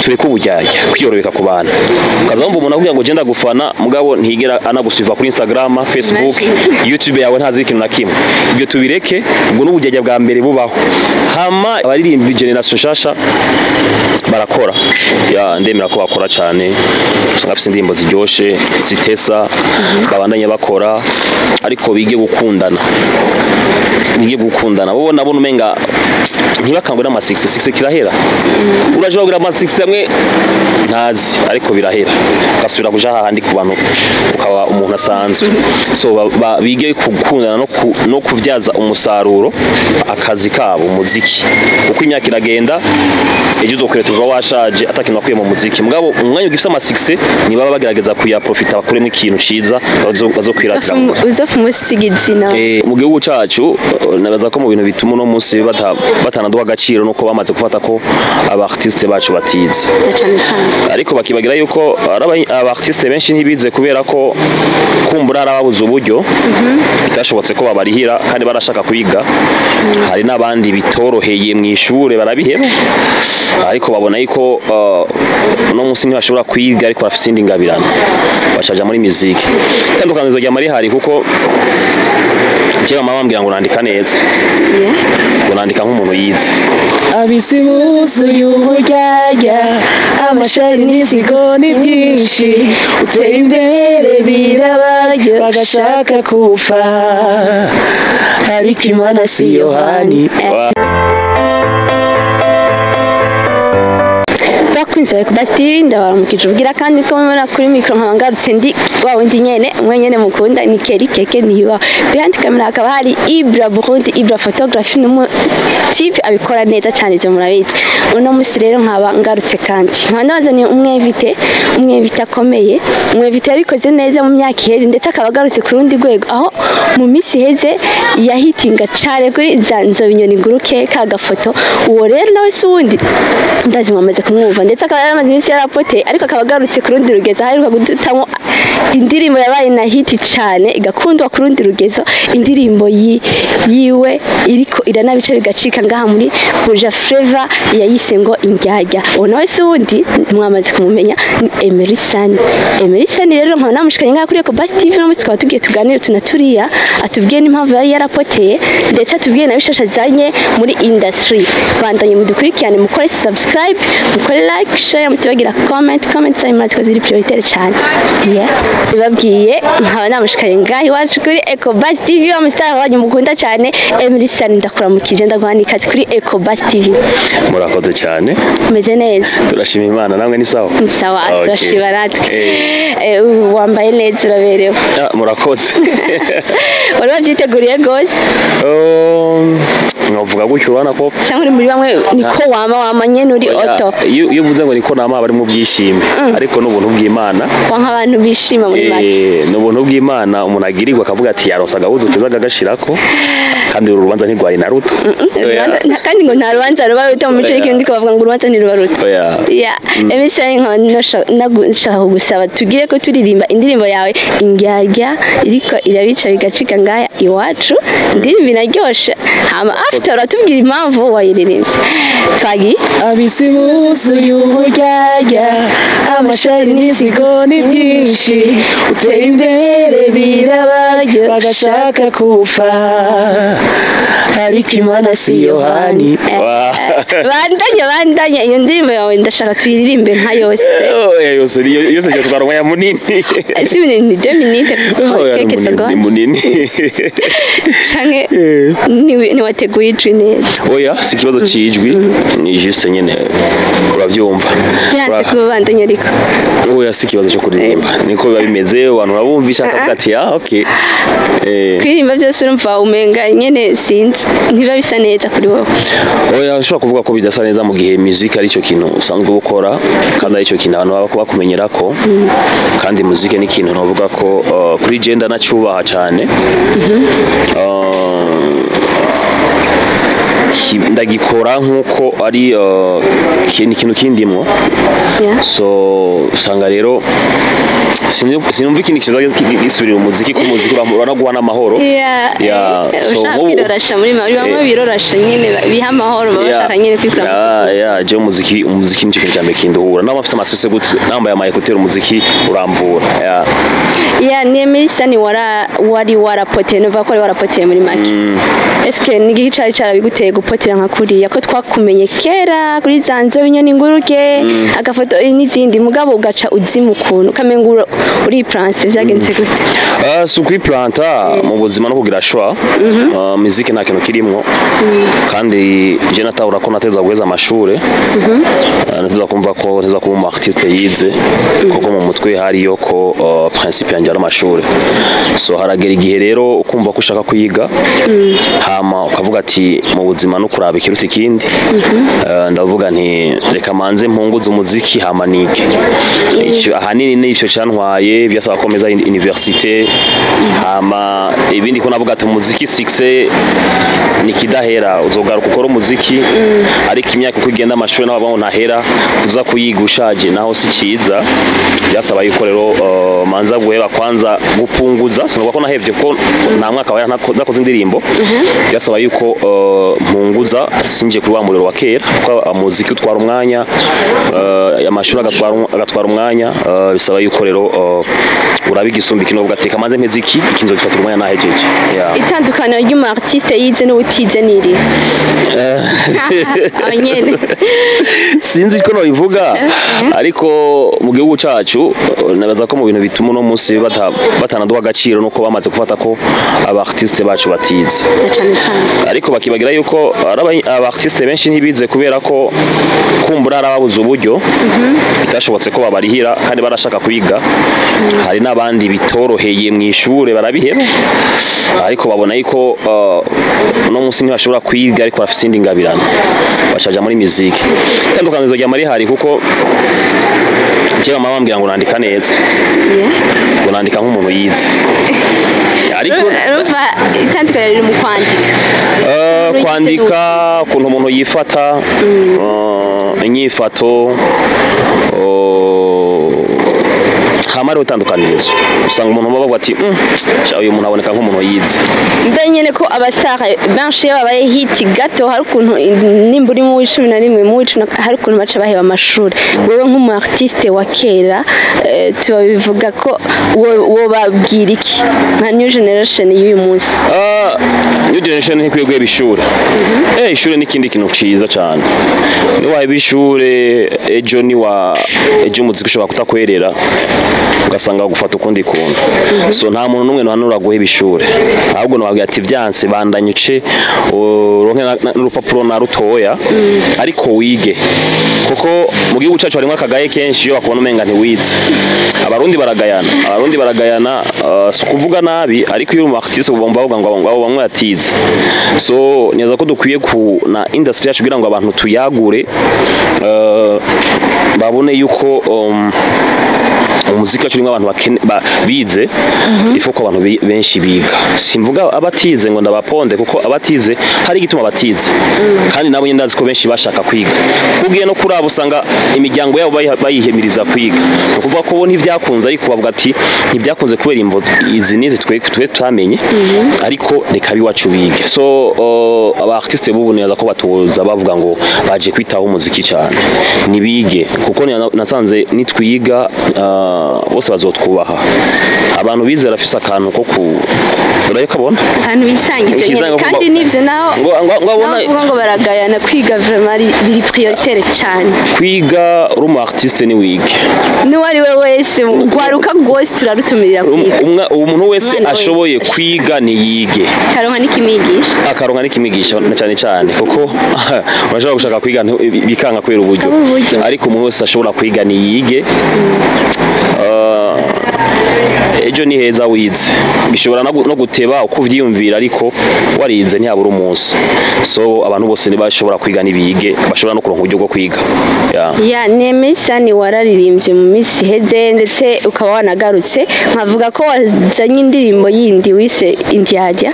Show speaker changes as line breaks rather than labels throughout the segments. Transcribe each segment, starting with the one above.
Tureke uburyarya, kwiyorobeka ku bantu. Ukaza wumva umuntu akubwira ngo je ndagufana, mugabo ntigera anagusuiva kuri Instagram, Facebook, YouTube yawe, ntazi ikintu na kimwe. Ibyo tubireke, ubwo n'uburyarya bwa mbere bubaho. Hama abaririmba generation nshasha barakora, ya, ndemera ko bakora cyane. Usanga bafite indirimbo ziryoshe, zitesa, babandanya bakora, ariko bige gukundana, bige gukundana. Bo nabona umenga ntibakangwe n'ama 6 6 kirahera. Uraje bagira ama 6 amwe ntazi, ariko birahera, ugasubira kuja hahandi ku bantu, ukaba umuntu asanzwe. So bige gukundana no kuvyaza umusaruro akazi kabo, umuziki, kuko imyaka iragenda, ejo uzokwira tuva washaje atakintu wakuye mu muziki. Mugabo umwanya ugifise ama 6 nibaba bagerageza kuyaprofita, bakuremo ikintu ciza bazokwiratira.
Uzopfa umusiga izina.
Mu gihugu cacu, nabaza ko mu bintu bituma uno munsi batanaduha agaciro nuko bamaze gufata ko aba artiste bacu batize.
Na cane cane.
Ariko bakibagira yuko ari aba artiste benshi ntibize kubera ko kumbura ari ababuze uburyo, bitashobotse ko babarihira kandi barashaka kwiga. Hari n'abandi bitoroheye mu ishure barabiheba, ariko babona yuko uno munsi ntibashobora kwiga, ariko bafise indi ngabirano, bacaja muri muziki. Itandukanirizo rya rihari, kuko jewe mama bambwira ngo nandika neza, ngo nandika nk'umuntu yize.
Abisi buzuye uburyarya, amashari n'inzigo ni byinshi. Uteye imbere biraba, bagashaka kupfa, ariko Imana si Yohani.
Bakunzi bawe Kuba TV, ndabaramukije ubwira, kandi ko mubona kuri micro nkaba ngarutse ndi wa wundi nyene, umwe nyene mukunda, ni Keri Keke niba. Behind camera hakaba hari Ibra Burundi, Ibra Photography, n'umu type abikora neza cyane, ibyo murabizi. Uno musi rero nkaba ngarutse kandi nkaba nabazaniye umwinvité, umwinvité akomeye, umwinvité yabikoze neza mu myaka iheze, ndetse akaba agarutse ku rundi rwego, aho mu minsi iheze yahitinga cane kuri za nzoba inyoni nguruke ka gafoto. Uwo rero nawe si uwundi, ndazi mwamaze kumwumva, ndetse akaba yaramaze iminsi yarapote, ariko akaba agarutse ku rundi rugezo, aho aheruka gudutamwo indirimbo yabaye na hit cane, igakundwa ku rundi rugezo, indirimbo yiwe iriko iranabica bigacika ngaha muri Buja Flava, yayise ngo Indyarya. Uwo nawe si uwundi, mwamaze kumumenya, ni Emery Sun. Emery Sun rero nkaba namushikanye ngaha kuri Ecobus TV no tukaba tugiye tuganire tunaturiya, atubwiye n'impamvu yari yarapoteye, ndetse atubwiye na bishasha azanye muri industry. Bandanye mudukurikirane, mukore subscribe, mukore like, share, mutibagira comment. Comment zanyu murazi ko ziri prioritaire cyane. Yeah, bibabwiye, nkaba namushikanye ngaha iwacu kuri Ecobus TV, wa mustar wanyu mukunda cyane, Emery Sun. Ndakuramukije, ndaguha n'ikaze kuri Ecobus TV.
Murakoze cyane.
Umeze neza?
Turashima Imana, namwe ni sawa?
Ni sawa.
Okay.
Turashima natwe. Wambaye neza, uraberewe.
Ah, murakoze.
Wari wabyiteguriye rwose?
Nkavuga gutyo, urabona ko
Cyangwa uri muri bamwe niko wama nyene uri
Oya,
oto?
iyo uvuze ngo niko nama, bari mu byishime, ariko n'ubuntu bw'Imana.
Wa nk'abantu bishima muri make.
Ni ubuntu bw'Imana umuntu agirirwa, akavuga ati yaronse agahuzu keza agashirako, kandi uru rubanza ntirwari na ruto. Oya.
Kandi ngo nta rubanza ruba ruto mu mico
Oya.
y'ikirundi, ko bavuga ngo urubanza ntiruba ruto.
Oya.
Ya, Emery, nkaba nashaka kugusaba tugire ko turirimba indirimbo yawe Indyarya, iriko irabica bigacika ngaya iwacu, indirimbo inaryoshe. Hama after uratubwira impamvu wayiririmbye. Twagiye.
Abisi buzuye uburyarya, amashari n'inzigo ni byinshi. Uteye imbere biraba, bagashaka kupfa, ariko Imana si Yohani.
Bandanya, bandanya, iyo ndirimbo yawe ndashaka tuyiririmbe nka yose.
Oya, yose yose yotwara umwanya munini.
Si ni 2 minutes,
Oya, ni
quelques
munini, ni
secondes.
munini.
Canke ntiwateguye ijwi neza?
Oya, si ikibazo cijwi, ni juste nyene urabyumva.
Biranse kubandanya ariko.
Oya, si ikibazo cyo kuririmba, niko biba bimeze, abantu babumvisha akavuga ati ah, okay.
Kuririmba byose urumva umenga nyene sinzi, ntibiba bisa neza kuri wowe.
Oya, ushobora kuvuga ko bidasa neza mu gihe music ari cyo kintu usanzwe ukora, kandi ari cyo kintu abantu baba bakumenyera ko, kandi music ni ikintu navuga ko kuri je ndanacyubaha cyane. Ndagikora nkuko ari ni ikintu kindimwo. So usanga rero sinumva ikindi kibazo gisubirira umuziki, ko umuziki uranaguha n'amahoro.
Yeah,
so
ushaka kwirorasha muri bamwe birorasha nyene, biha amahoro, baba bashaka nyene kwikura mu
Yeah, je umuziki nicyo kintu cya mbere kinduhura, naho mfise amasose gute, nambaye ama écouteurs, umuziki uramvura. Yeah.
Yeah, ni Emerson wara wari warapoteye, nuvuga ko wari warapoteye muri make. Eske ni igihe cari carabiguteye gupotera nka kuriya, ko twakumenye kera kuri za nzobe, inyoni, nguruke, agafoto n'izindi, mugabo ugaca uzima ukuntu ukamenga uri pranse, vyagenze gute?
Si ukwiplanta mu buzima no kugira choix. Muziki nta kintu kirimwo, kandi je natahura ko nateza guheza amashure. Nateza kumva ko nateza kuba umu artiste yize, kuko mu mutwe hariyo ko principe yanjye ari amashure. So haragera igihe rero ukumva ko ushaka kwiga, hama ukavuga ati mu buzima no kuraba ikiruta ikindi. Ndavuga nti reka manze mpunguze umuziki, hama nige. Ahanini nicyo cantwaye, byasaba ko meza université, hama ibindi ko navuga ati umuziki succès ni kidahera, uzogaruka ukora umuziki, ariko imyaka uko igenda, amashuri naho bavuga ngo ntahera, uza kuyiga ushaje naho si ciza. Byasaba yuko rero manza guheba kwanza gupunguza, sinovuga ko nahevye ko nta mwaka wera ntakoze indirimbo. Byasaba yuko mpunguza, sinje kuri wa muriro wa kera, kuko umuziki utwara umwanya, amashuri agatwara umwanya. Bisaba yuko rero uraba igisumba ikindi, uvuga ati reka manze mpeze iki, iki nzogifatira umwanya nahejeje. Yeah.
Itandukaniro ry'umu artiste yize n'uwutize niri aho nyene?
Sinzi ko nobivuga, ariko mu gihugu cacu nabaza ko mu bintu bituma uno munsi batanaduha agaciro nuko bamaze gufata ko aba artiste bacu batize.
Na cane cane.
Ariko bakibagira yuko ari aba artiste benshi ntibize kubera ko kumbura ari ababuze uburyo, bitashobotse ko babarihira kandi barashaka kwiga. Hari n'abandi bitoroheye mu ishure barabiheba, ariko babona yuko uno munsi ntibashobora kwiga, ariko bafise indi ngabirano, bacaja muri muziki. Itandukanirizo ryama rihari, kuko jewe mama bambwira ngo nandika neza, ngo nandika nk'umuntu yize, ariko
Urumva itandukaniro riri mu kwandika.
Kwandika, ukuntu umuntu yifata, inyifato, hama hariho itandukanirizo, usanga umuntu bavuga ati sha, uyu muntu aboneka nk'umuntu yize."
Mbe nyene ko abastar benshi iyo babaye hit gato, hari ukuntu nimba uri mu w'11, mu w'icumi, hari ukuntu baca baheba amashuri. Wewe nk'umu artiste wa kera, tubabivuga ko wobabwira iki nka new generation y'uyu munsi?
New generation ntikwiye guheba ishure. Ishure ni ikindi kintu ciza cane. Niwaheba ishure, ejo niwa ejo umuziki ushobora kutakwerera, ugasanga gufata ukundi kuntu. So nta muntu n'umwe ntuhanura guheba ishure, ahubwo nababwira ati vyanse, bandanye uce uronke n'urupapuro na rutoya, ariko wige, kuko mu gihugu cacu harimwo akagaye kenshi. Iyo bakubona umenga ntiwize, Abarundi baragayana, Abarundi baragayana. Si ukuvuga nabi, ariko iyo uri umu artiste ugomba bavuga ngo abo bamwe batize. So neza ko dukwiye ku na industry yacu kugira ngo abantu tuyagure, babone yuko umuziki wacu urimo abantu bize. Ifo ko abantu benshi biga. Simvuga abatize ngo ndabaponde, kuko abatize hari igituma batize, kandi nabo nyine ndazi ko benshi bashaka kwiga. Ugiye no kuri abo usanga imiryango yabo bayihemiriza kwiga. Ni ukuvuga ko bo ntibyakunze, ariko bavuga ati ntibyakunze kubera imvo izi n'izi twe tutamenye, ariko reka abiwacu bige. So aba artiste bubu neza ko batoza bavuga ngo baje kwitaho umuziki cyane, nibige, kuko nasanze nitwiga bose bazotwubaha. Abantu bize barafise akantu ko ku urayakabona.
Ahantu bisangije nyene.
Kisanga
Kandi nivyo naho
ngo abona.
Naho uvuga ngo baragayana, kwiga vraiment biri prioritaire cyane.
Kwiga, uri umu artiste ni wige.
N'uwo ari we wese, rwaruka rwose turarutumirira kwiga.
Umuntu wese
Umwana wese.
ashoboye kwiga niyige.
Karonka n'ikimigisha.
Akaronka n'ikimigisha, na cyane cyane kuko urashobora gushaka kwiga bikanga kubera uburyo.
Akaba uburyo.
Ariko umuntu wese ashobora kwiga niyige. Ejo ni heza wize, bishobora no guteba uko uvyiyumvira, ariko warize ntihabura umunsi. So abantu bose ntibashobora kwiga, nibige bashobora no kuronka uburyo bwo kwiga, yeah.
Ya, Nemisani, wararirimbye mu minsi iheze, ndetse ukaba wanagarutse, nkavuga ko wazanye indirimbo yindi wise Indyarya.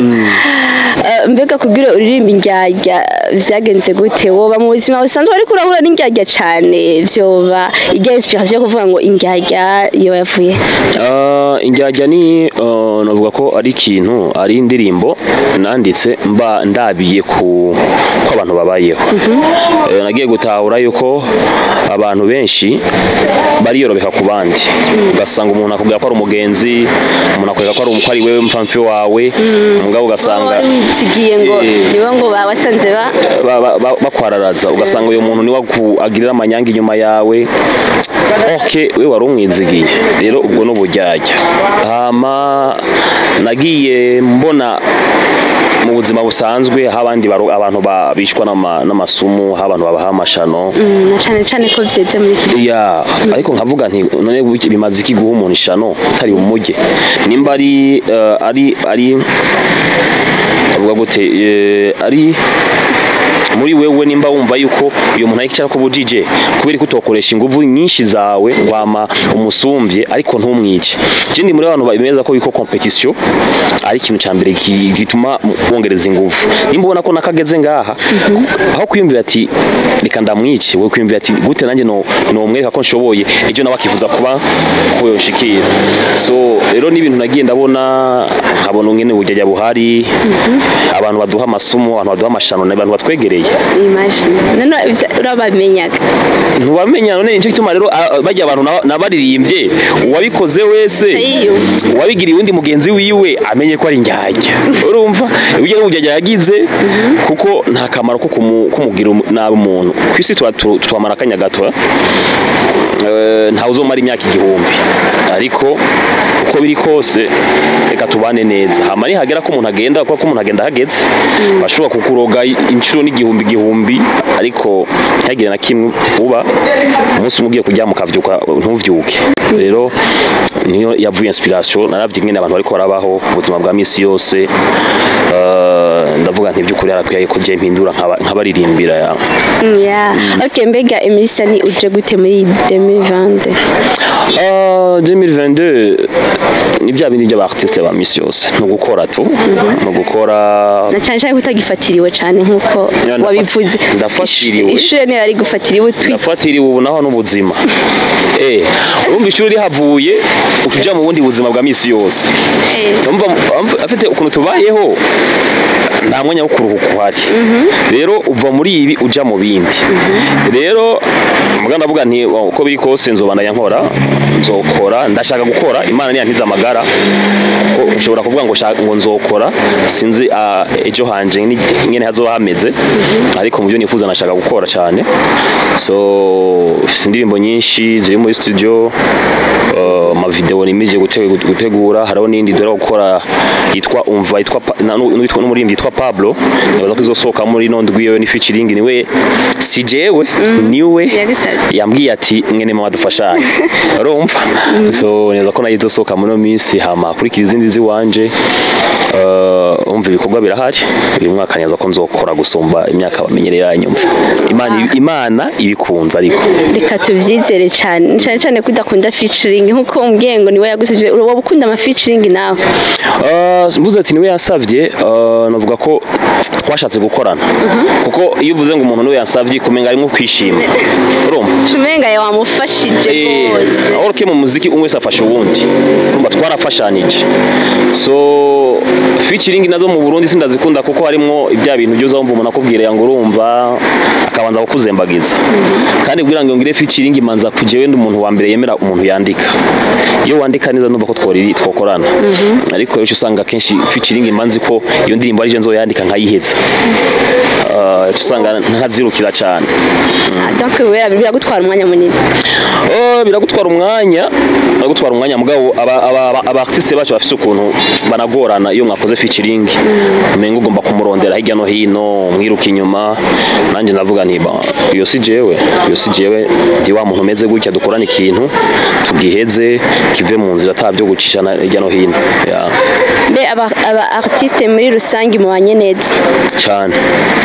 Mbega kugira uririmba indyarya vyagenze gute? Woba mu buzima busanzwe ariko urahura n'indyarya cane, vyoba ijya inspiration yo kuvuga ngo indyarya yoba yavuye?
Indyarya ni navuga ko ari ikintu, ari indirimbo nanditse mba ndabiye ku ko abantu babayeho. Nagiye gutahura yuko abantu benshi bariyorobeka ku bandi, ugasanga umuntu akubwira ko ari umugenzi, umuntu akubwira ko ari wewe mpamfi wawe, mugabo ugasanga
wari wizigiye ngo nibo ngo bawasanze ba
bakwararaza, ugasanga uyu muntu niwe agirira amanyanga inyuma yawe. Ok, we wari umwizigiye, rero ubwo n'uburyarya. Hama nagiye mbona mu buzima busanzwe aho abandi abantu bishwa n'amasumu, aho abantu babaha amashano.
Na cane cane ko vyeze muri iki gihe.
Ya, ariko nkavuga nti none bimaze iki guha umuntu ishano utari umujye nimba ari ari avuga gute, ari muri wewe, nimba wumva yuko uyu muntu ariko kubujije, kubera ko utokoresha inguvu nyinshi zawe ngwama umusumbye ariko ntumwice. Ikindi, muri abantu bemeza ko yuko competition ari ikintu ca mbere gituma wongereza inguvu. Nimba ubona ko nakageze ngaha, aho kwiyumvira ati reka ndamwice, wewe kwiyumvira ati gute nanjye no nomwereka ko nshoboye, ejo nawe akifuza kuba ko yoshikira. So rero ni ibintu nagiye ndabona, nkabona ngene ubujyajya buhari, abantu baduha amasumu, abantu baduha amashano ni abantu batwegereye.
Imagine, none urabamenyaga?
Ntubamenya. None nicyo gituma rero bajya abantu nabaririmbye, uwabikoze wese,
Yiyumva.
uwabigiriye uwundi mugenzi wiwe, amenye ko ari indyarya. Urumva ubujya n'ubujyajya yagize, kuko nta kamaro ko kumugira nabi umuntu ku isi. Tuba twamara akanya gato, ntawe uzomara imyaka 1000, ariko uko biri kose reka tubane neza. Hama nihagera ko umuntu agenda, kuko umuntu agenda hageze, bashobora kukuroga inshuro n'igihumbi igihumbi, ariko ntihagire na kimwe uba. Umunsi umwe ugiye kuryama ukavyuka ntuvyuke. Rero niyo yavuye inspiration. Naravye ingene abantu bariko barabaho ubuzima bwa misi yose, ndavuga nti by'ukuri harakwiye ko je mpindura nkabaririmbira ya.
Yeah. Okay, mbega Emelisa ni uje gute muri 2020?
2022 ni bya bindi by'aba artiste ba misi yose, ni ugukora tu, ni ugukora.
Na cyane cyane ko utagifatiriwe cyane nkuko
Ya,
wabivuze.
Ndafatiriwe.
Ishure niyo yari gufatiriwe twi
Ndafatiriwe ubu naho n'ubuzima. Urumva ishuri rihavuye uja mu bundi buzima bwa misi yose. Urumva afite ukuntu tubayeho, nta mwanya wo kuruhuka uhari. Rero uva muri ibi uja mu bindi. Rero muga ndavuga nti uko biri kose nzobandanya nkora, nzokora, ndashaka gukora. Imana niyantiza amagara, ko nshobora kuvuga ngo ngo nzokora, sinzi ejo hanje ngene hazoba hameze, ariko mu byo nifuza nashaka gukora cyane. So mfite indirimbo nyinshi ziri muri studio, ama video nimije gutegura. Hariho n'indi dore gukora yitwa Umva, yitwa n'umuririmbyi yitwa Pablo. Nibaza ko izosohoka muri no ndwi. Yo ni featuring, niwe, si jewe, niwe.
Yagusabye.
Yambwiye ati mwene mama dufashanye, urumva. So neza ko nayo izosohoka muri no minsi, hama kurikira izindi ziwanje. Umva, ibikorwa birahari. Uyu mwaka neza ko nzokora gusumba imyaka bamenyereye yanyumva, Imana, Imana ibikunze ariko.
Reka tuvyizere cyane, cyane cyane ko udakunda featuring nkuko umbwiye ngo niwe yagusabye. Wowe ukunda ama featuring nawe?
Mvuze ati niwe yansavye, navuga ko twashatse gukorana, kuko iyo uvuze ngo umuntu niwe yansavye, kumenga arimo kwishima, urumva.
Cumenga wamufashije rwose.
Aho mu muziki umwe wese afasha uwundi, urumva twarafashanije. So featuring nazo mu Burundi sindazikunda, kuko harimwo ibya bintu byo uzumva umuntu akubwira ngo urumva, akabanza kukuzembagiza. Kandi kugira ngo ngire featuring manza kujewe ndi umuntu wa mbere yemera umuntu yandika. Iyo wandika neza numva ko tworiri twokorana, ariko rero usanga kenshi featuring manzi ko iyo ndirimbo ari je nzoyandika nkayiheza, usanga ntazirukira cyane.
Ah, donc biragutwara umwanya munini.
Oh, biragutwara umwanya. Aragutwara umwanya, mugabo aba artiste bacu bafise ukuntu banagorana iyo mwakoze featuring, umenga ugomba kumurondera hirya no hino, mwiruka inyuma. Nanjye ndavuga nti: "Ba, iyo si jewe, iyo si jewe, ndi wa muntu umeze gutya, dukorana ikintu tugiheze kive mu nzira, atabyo gucishana hirya no hino." Yeah.
Mbe aba artiste muri rusange mubanye neza?
Cyane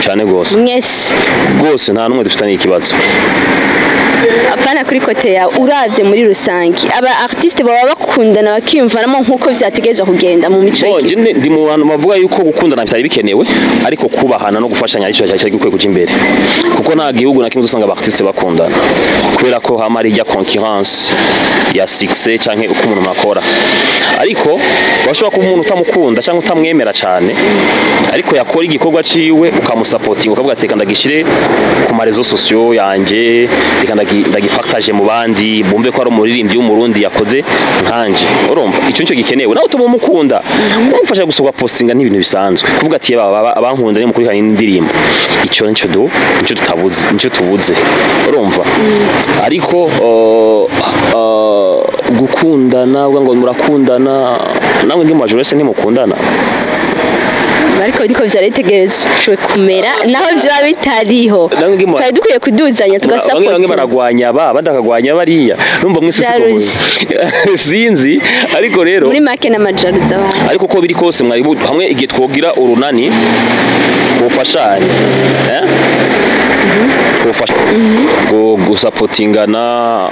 cyane gose.
Mwese?
Rwose, nta n'umwe dufitanye ikibazo.
Apana kuri côté yawe, uravye muri rusange aba artiste baba bakundana, bakiyumvanamo nk'uko vyategerezwa kugenda mu mico
Bon,
y'igihugu?
je ndi mu bantu bavuga yuko gukundana bitari bikenewe, ariko kubahana no gufashanya aricyo cyari gikwiye kuja imbere, kuko nta gihugu na kimwe usanga aba artiste bakundana, kubera ko hama hari ijya concurrence ya succès canke uko umuntu akora. Ariko washobora kuba umuntu utamukunda canke utamwemera cane, ariko yakora igikorwa ciwe ukamusapotinga, ukavuga ati: "Reka ndagishire ku ma réseaux sociaux yanje, reka ndagipartage mu bandi, bumve ko ari umuririmbyi w'Umurundi yakoze nkanje." Urumva, ico nico gikenewe. Nawe utuma umukunda, umufasha gusohoka, postinga n'ibintu bisanzwe, kuvuga ati: "Abankunda ni mukurikirana indirimbo." Ico nico du nico tutabuze, nico tubuze, urumva. Ariko gukundana, uvuga ngo murakundana, namwe ngi mu majorese ntimukundana.
Ariko niko vyari bitegerejwe kumera, naho vyaba bitariho.
Namwe ngi
Twari dukwiye kuduzanya,
bamwe bamwe
tugasapota.
Baragwanya aba, abandi bakagwanya bariya, numva mwese siko
Jalousie.
Sinzi, ariko rero
Muri make n'amajaruzi abantu.
Ariko uko biri kose, mwari hamwe igihe twogira urunani, twofashanya, eh? Gusapotingana,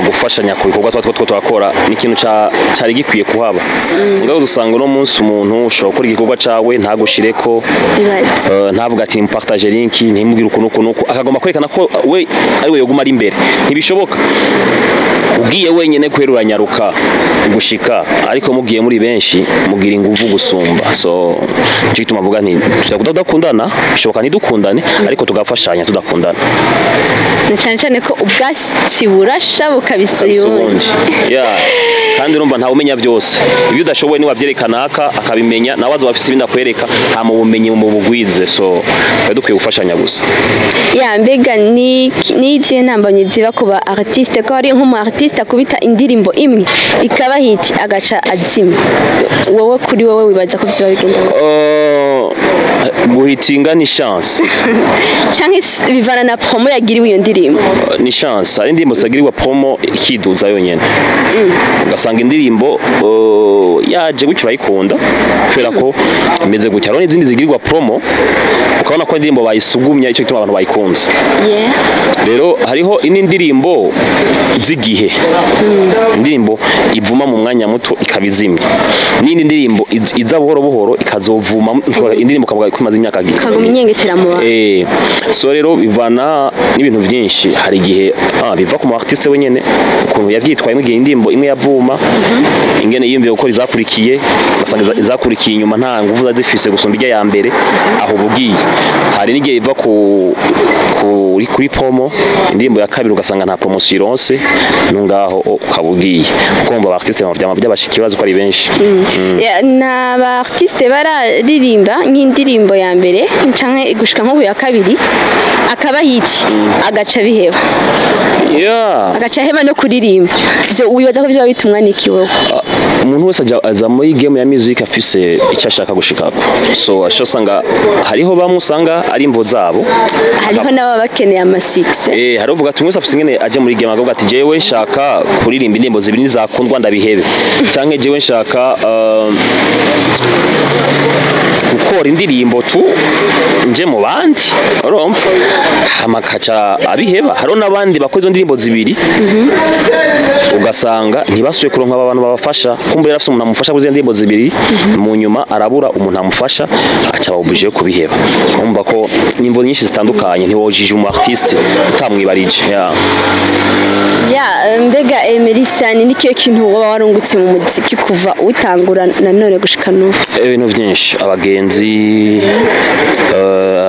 gufashanya ku bikorwa tuba two turakora, ni ikintu cari gikwiye kuhaba. Mugabo usanga uno munsi umuntu ushobora gukora igikorwa cawe ntagushireko.
Ibaze.
Ntavuga ati mupartage link, ntimubwire ukuntu ukuntu uku, akagomba kwerekana ko we ari we yoguma ari imbere. Ntibishoboka ugiye wenyine, kwera uranyaruka gushika, ariko mugiye muri benshi mugira inguvu gusumba. So nicyo gituma mvuga nti dushobora kudakundana, bishoboka ntidukundane, ariko tugafashanya tudakundana.
Na cyane cyane ko ubwatsi burasha bukabisura ubundi.
Yeah. Kandi urumva, ntawe umenya byose. Ibyo udashoboye niwabyerekana aka akabimenya, nawe azoba afise ibindi akwereka, nta mu bumenyi mu bugwize. So twari dukwiye gufashanya gusa.
Ya, mbega ni izihe ntambamyi ziba ku ba artiste, ko hari nk'umu artiste akubita indirimbo imwe ikaba hit, agaca azima? Wowe, kuri wowe, wibaza ko vyoba bigenda gute?
Guhitinga ni chance.
Canke bivana na promo yagiriwe iyo ndirimbo?
Ni chance. Hari indirimbo zitagirirwa promo, ikiduza yonyene, ugasanga indirimbo yaje gutyo, urayikunda kubera ko imeze gutya. Hariho n'izindi zigirirwa promo, ukabona ko indirimbo bayisugumye, icyo gituma abantu bayikunze. Rero hariho indi ndirimbo z'igihe, indirimbo ivuma mu mwanya muto ikaba izimye, n'indi ndirimbo iza buhoro buhoro ikazovuma, indirimbo ukavuga ko imaze imyaka
Ikaguma inyengetera mu bantu.
So rero bivana n'ibintu byinshi. Hari igihe biva ku mu artiste wenyene, ukuntu yavyitwayemo igihe indirimbo imwe yavuma, ingene yiyumviye gukora izakurikiye, ugasanga izakurikiye inyuma nta nguvu zari zifise gusumba ijya ya mbere aho bugiye. Hari n'igihe biva ku kuri promo, indirimbo ya kabiri ugasanga nta promotion ironse, nungaho ukaba ugiye. Kuko umva, aba artiste vyama byabashika ikibazo ko ari benshi.
Ya, ni aba artiste bararirimba nk'indirimbo ya mbere canke gushika nko ku ya kabiri akaba hit, agaca biheba, agaca aheba no kuririmba. Ivyo wibaza ko vyoba bitumwa n'iki wowe?
Umuntu wese aja aza muri game ya music afise icyo ashaka gushikako. So asho usanga hariho bamwe usanga ari imvo zabo.
Hariho n'ababa bakeneye ama succès.
Hariho uvuga ati, umwe wese afise ingene aje muri game, akavuga ati: "Jewe nshaka kuririmba indirimbo zibiri, nizakundwa ndabihebe," canke: "Jewe nshaka gukora indirimbo tu nje mu bandi." Urumva, hama akaca abiheba. Hariho n'abandi bakora izo ndirimbo zibiri, ugasanga ntibasuye kuronka aba bantu babafasha. Kumva yari afise umuntu amufasha kuri izo ndirimbo zibiri, mu nyuma arabura umuntu amufasha, aca ababujije kubiheba. Urumva ko nimvo nyinshi zitandukanye, ntiwojije umu artiste utamwibarije, yeah.
Ya, mbega Emery Sun, ni kiyo kintu woba warungutse mu muziki kuva utangura nanone gushika n'ubu?
Ibintu byinshi: abagenzi,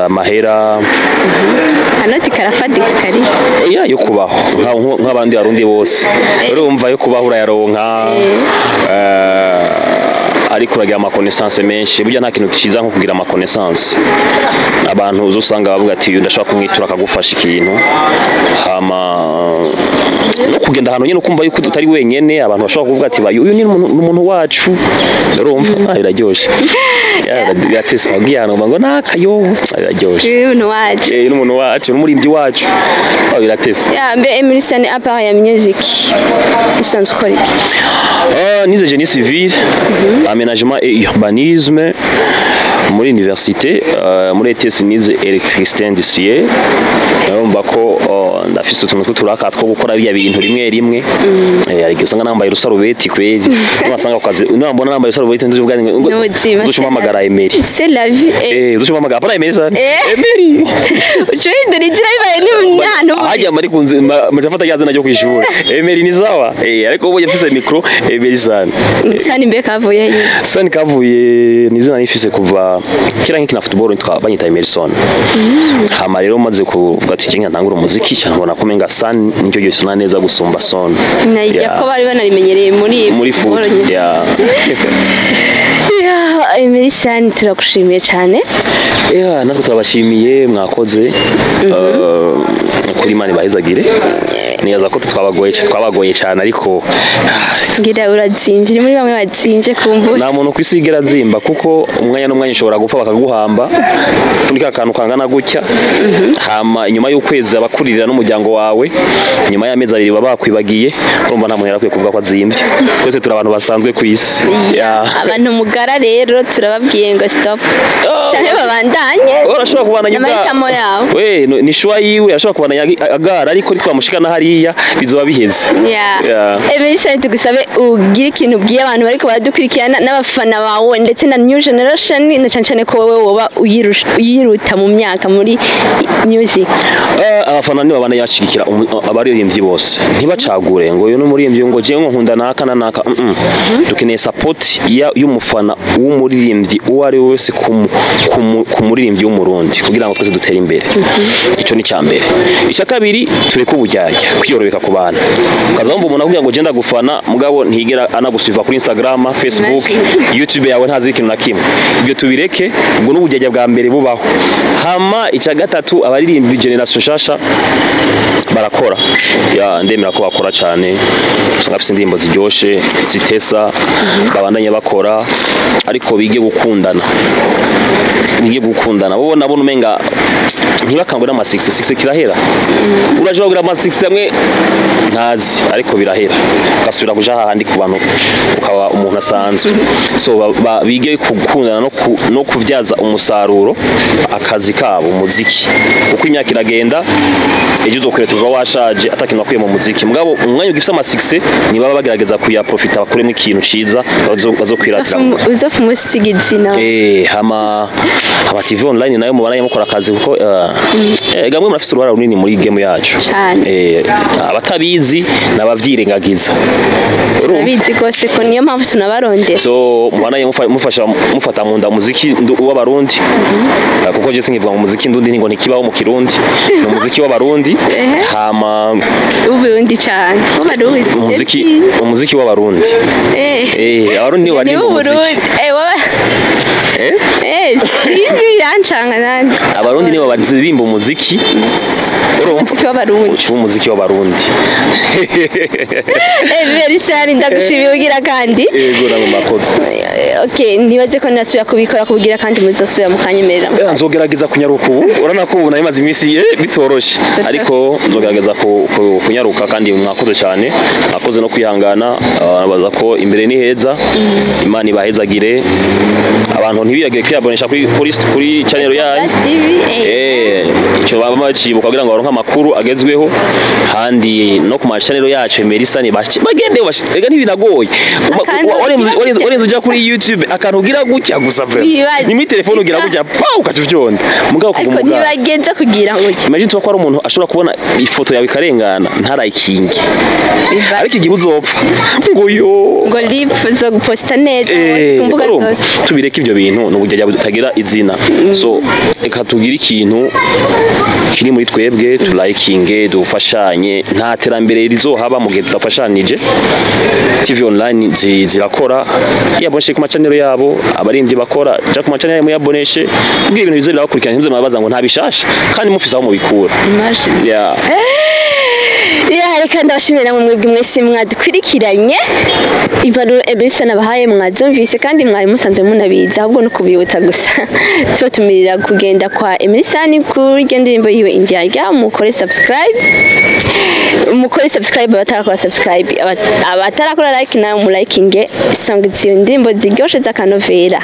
amahera.
Anoti karafatika kari?
Ya, yo kubaho nk'abandi Barundi bose. Urumva, yo kubaho urayaronka. Ariko uragira ama connaissance menshi. Burya nta kintu kiza nko kugira ama connaissance. Abantu uzosanga bavuga ati uyu ndashobora kumwitura akagufasha ikintu, hama no kugenda ahantu nyine ukumva yuko utari wenyene, abantu bashobora kuvuga ati "Bayo, uyu ni umuntu wacu." Urumva, biraryoshe. Ya, biratesa. Ugiye ahantu ngo nakayo, biraryoshe.
Uyu muntu wacu.
Eh, n'umuntu wacu, n'umuririmbyi wacu. Biratesa.
Ya, mbe Emery Sani, à part ya music, usanzwe ukora iki?
Nize génie civil, aménagement et urbanisme muri université, muri ETS nize électricité industrielle. Urumva ko ndafise utuntu tw'uturaka two gukora biya bintu rimwe rimwe. Hari igihe usanga nambaye urusarubeti kweri. Nubasanga ku kazi, nambona nambaye urusarubeti nzi ubwanjye ngo
N'ubuzima.
uzoca umpamagara Emery.
C'est la vie.
Uzoca umpamagara apana Emery sana. Emery.
Uca uhindura inzira bibaye n'ahantu uri.
Hajya mari kunzi mujafata rya zina ryo kwishuri. Emery ni sawa. Ariko ubu yafise micro Emery sana.
Sani mbe kavuye he?
Sani kavuye ni izina nifise kuva kera nkikina football, nitwa banyita Emerson. Hama rero maze kuvuga ati jenga ntangura umuziki cyane, mbona ko menga San nicyo gisona neza gusumba Son.
Najya
Yeah.
ko bari banarimenyereye muri
Muri
football
foot.
nyine.
Yeah.
Ya, Emery Sani, turagushimiye cyane.
Yeah, natwe turabashimiye, mwakoze. Kuri Imana ibahezagire. Nibaza ko twabagoye cyane, ariko
Ngira urazimvye, uri muri bamwe bazimvye kumbura.
Nta muntu ku isi yigera azimba, kuko umwanya n'umwanya ushobora gupfa bakaguhamba kuri ka kantu kangana gutya, hama inyuma y'ukwezi abakuririra n'umuryango wawe, nyuma y'amezi 2 baba bakwibagiye. Urumva nta muntu yari akwiye kuvuga ko azimvye. Twese turi abantu basanzwe ku isi.
Ya, abantu mugara rero turababwiye ngo stop canke babandanye.
Urashobora kubandanya
N'amahitamo yawe.
We ni choix yiwe, arashobora kubandanya agara, ariko nitwamushikana hariya bizoba biheze. Yeah.
Emery Sani, tugusabe ugire ikintu ubwiye abantu bariko baradukurikirana n'abafana bawe ndetse na new generation, na cane cane ko wowe woba uyiruta mu myaka muri music.
Abafana nibo babandanya bashigikira abaririmbyi bose, ntibacagure ngo uyu ni umuririmbyi, ngo jewe ngo nkunda naka na naka. Dukeneye support y'umufana w'umuririmbyi uwo ari we wese ku muririmbyi w'Umurundi kugira ngo twese dutere imbere. Ico ni mbere. Icya kabiri, tureke uburyarya, kwiyorobeka ku bantu. Ukaza wumva umuntu akubwira ngo genda gufana, mugabo ntigera anagusuiva kuri Instagram, Facebook,
Imagine.
YouTube yawe, ntazi ikintu na kimwe. Ibyo tubireke, ubwo n'uburyarya bwa mbere bubaho. Hama icya gatatu, abaririmbyi generation shasha barakora. Ya, ndemera ko bakora cyane, usanga bafite indirimbo ziryoshe zitesa. Babandanye bakora, ariko bige gukundana, bige gukundana bo nabona umenga ntibakangwe n'ama 6 6 kirahera. Uraje bagira ama 6 amwe ntazi, ariko birahera ugasubira kuja hahandi ku bantu, ukaba umuntu asanzwe. So bige gukundana no kuvyaza umusaruro akazi kabo, umuziki, uko imyaka iragenda, ejo uzokwira tuva washaje atakintu wakuye mu muziki. Mugabo umwanya ugifise ama 6 nibaba bagerageza kuyaprofita, bakuremo ikintu ciza bazokwiratira mu muziki.
Uzofa umusiga izina.
Hama aba TV online nayo mubana mukora akazi, kuko gamwe murafise uruhara runini muri game yacu.
Cane.
Abatabizi nabavyirengagiza. Urumva?
Turabizi rwose ko niyo mpamvu tunabarondera.
So mubana mufasha mufata mu nda muziki w'Abarundi. Kuko je sinkivuga mu muziki ndundi ngo ntikibaho mu Kirundi, ni umuziki w'Abarundi. Hama
Uburundi cane w'Abarundi.
Umuziki w'Abarundi. Abarundi nibo
Ni
baririmba umuziki.
w'Uburundi waba sinzi, birancanga nanje.
Abarundi nibo baririmba umuziki. Urumva?
Umuziki w'Abarundi.
Uca umuziki w'Abarundi.
Emery Sani, ndagushimiye ugira kandi.
Yego, namwe mwakoze.
Okay, ntibaze ko nasubira kubikora kugira kandi muzosubira mukanyemerera.
Nzogerageza kunyaruka ubu. Urabona ko ubu nabimaze iminsi bitoroshe, ariko nzogerageza kunyaruka. Kandi mwakoze cyane, mwakoze no kwihangana. Nabaza ko imbere ni heza. Imana ibahezagire. Abantu ntibiyagire kwiyabonesha kuri channel yanyu.
Plus TV.
Icyo baba bacibuka kugira ngo baronke amakuru agezweho, kandi no ku machanelo yacu Emery Sani bagende ega ntibinagoye.
Akantu ugira
Warenze uja kuri YouTube, akantu ugira gutya gusa vraiment.
Wibaze.
Ni muri telefone ugira gutya pa ukaca uvyonda, mugabo
Ariko
kuguma
ntibageze kugira ngo
Imagine tuba ko ari umuntu ashobora kubona ifoto yawe ikarengana ntarayikinge, ariko igihe uzopfa ngo yo
ngo lip zo guposta neza hose ku mbuga
urumva,
zose.
tubireke ibyo bintu ni uburyo batagira izina. So reka tugire ikintu kiri muri twebwe, turayikinge, dufashanye. Nta terambere rizohaba mu gihe tudafashanije. TV online zirakora, yaboneshe ku ma channel yabo, abaririmbyi bakora, ja ku ma channel yabo yaboneshe, kugira ibintu bize birabakurikirana, ntimuze murabaza ngo nta bishasha kandi mufise aho mubikura.
Imagine.
Yeah.
Ya, reka ndabashimira namwe mwebwe mwese mwadukurikiranye. Impanuro Emerson abahaye mwazumvise kandi mwari musanzwe munabizi, ahubwo no kubibutsa gusa. Tubatumirira kugenda kwa Emerson kuri iryo ndirimbo yiwe Indyarya, mukore subscribe, mukore subscribe abatarakora subscribe, abatarakora like nawe mulayikinge song ziyo ndirimbo ziryoshe z'akanovera.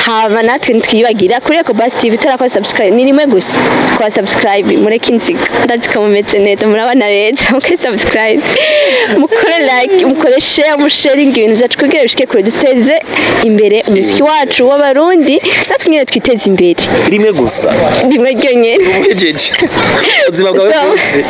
Hama natwe ntitwibagira kuri Ecobus TV. Utarakora subscribe, ni rimwe gusa kwa subscribe, mureke inzigo, ndazi ko mumeze neza, murabana beza. Mukore subscribe, mukore like, mukore share, musharinge ibintu byacu kugira bishike kure, duteze imbere umuziki wacu w'Abarundi, natwe nyine twiteze imbere.
Rimwe gusa.
Rimwe ryonyine.
Uhejeje ubuzima bwawe
So-
bwose.